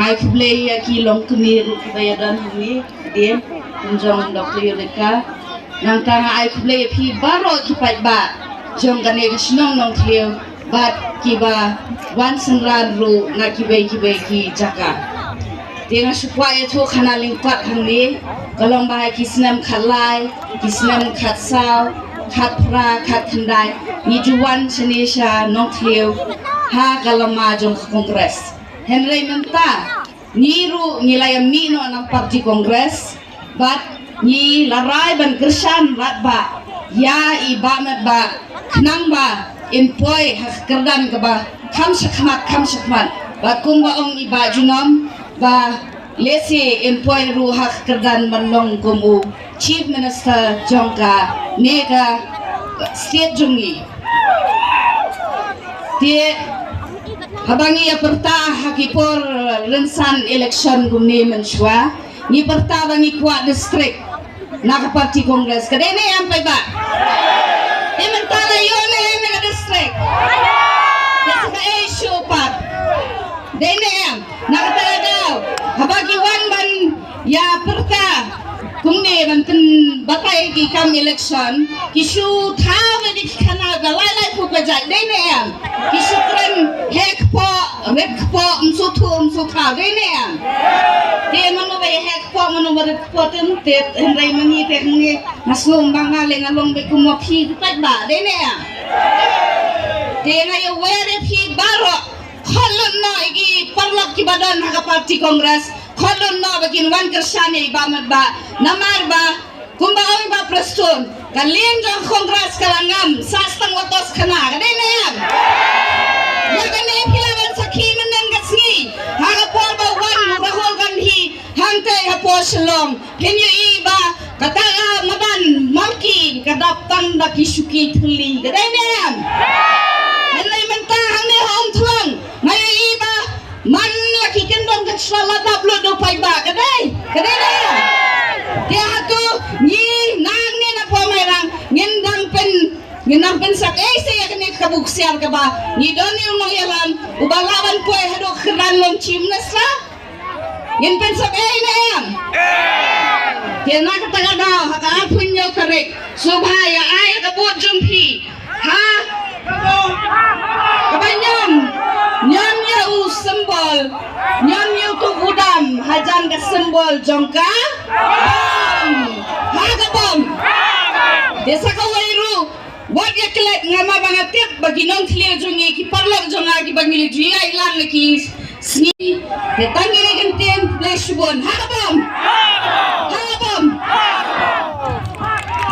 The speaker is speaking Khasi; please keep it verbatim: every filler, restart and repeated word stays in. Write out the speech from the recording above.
Ai khublei ïa ki longkmie ruh kiba ïadon hangne, dien, kum jong Doctor Yolika. Nangta nga ai khublei ïa phi baroh ki paidbah jong kane ka shnong Nongthliew bad kiba wan synran ruh na kiwei kiwei ki jaka. Te nga shu kwah ïathuh khana lyngkot hangne, ka long ba ha ki snem khatlai, ki snem khatsaw, khatphra, khatkhyndai, ngi ju wan shane sha Nongthliew ha ka lama jong ka Congress. Hynrei mynta ngi ruh ngi la ïa mih noh na party Congress bad ngi la rai ban kyrshan radbah ïa i Bah Metbah khnang ba in poi ha ka kyrdan kaba kham shakhmat kham shakhmat, bad kumba ong i Bah Junom ba lehse in poi ruh ha ka kyrdan ban long kum u Chief Minister jong kane ka state jong ngi. Te haba ngi ïa pyrta ha ki por rynsan election kumne mynshuwa, ngi pyrta ba ngi kwah district na ka party Congress. Ka dei ne em paidbah? Te mynta la ïoh ne em ka district? Te sa kaei shuh pat? Dei ne em? Na kata ka daw, haba ki wan ban ïa pyrta kumne ban pynbatai ki kam election, ki shu thaw ïa ki khana da lai lai phew ka jait, dei ne em? Ki shu kren heh kpoh, rit kpoh, ym shu thuh, ym shu thaw, dei ne em? Te mano ba ïa heh kpoh, mano ba rit kpoh te ym tip, hynrei ma ngi te hangne nga sngew ba nga leh nga long beit kum ma phi ki paidbah, dei ne em? Te nga ïa wer ïa phi baroh, khot lut noh ïa ki paralok kiba don ha ka party Congress, khot lut noh ba kin wan kyrshan ïa i Bah Metbah. Namar ba kumba ong i Bah Prestone, ka liang jong Congress ka la ngam, sah tang wat dos khana, ka dei ne em? Ïa kane phi la wan sakhi mynne ka sngi, ha ka por ba wan u Rahul Gandhi hangtei hapoh Shillong. Phin ïohi ba kata ka madan Malki ka dap tang da ki shuki thylli, ka dei ne em? Hynrei mynta hangne ha Umthlong nga ïohi ba man la ki kyndong ka sla la dap lut da u paidbah, ka dei, ka dei ne em? Te hato ngi nangne na Pawmairang ngin dang pyn, ngin dang pynsakei sa ïa kane ka buk siar kaba ngi don ïa u nongïalam uba lah ban poi haduh ka kyrdan long Chief Minister? Ngin pynsakei ne em? Te na kata ka daw ha ka arphew hynñiew tarik, sngewbha ïa ai ka vote jong phi ha kaba ñiom, ñiom ïa u symbol, ñiom ïa uto u dam hajan ka symbol jong ka bom. Ha ka bom. Te sa kawei ruh, wat ïa klet, namar ba nga tip ba ki nongthliew jong ngi, ki paralok jong nga kiba ngi la ju ïaid lang ha ki sngi, te tang kine ki kyntien, khublei shibun. Ha ka bom. Ha ka bom.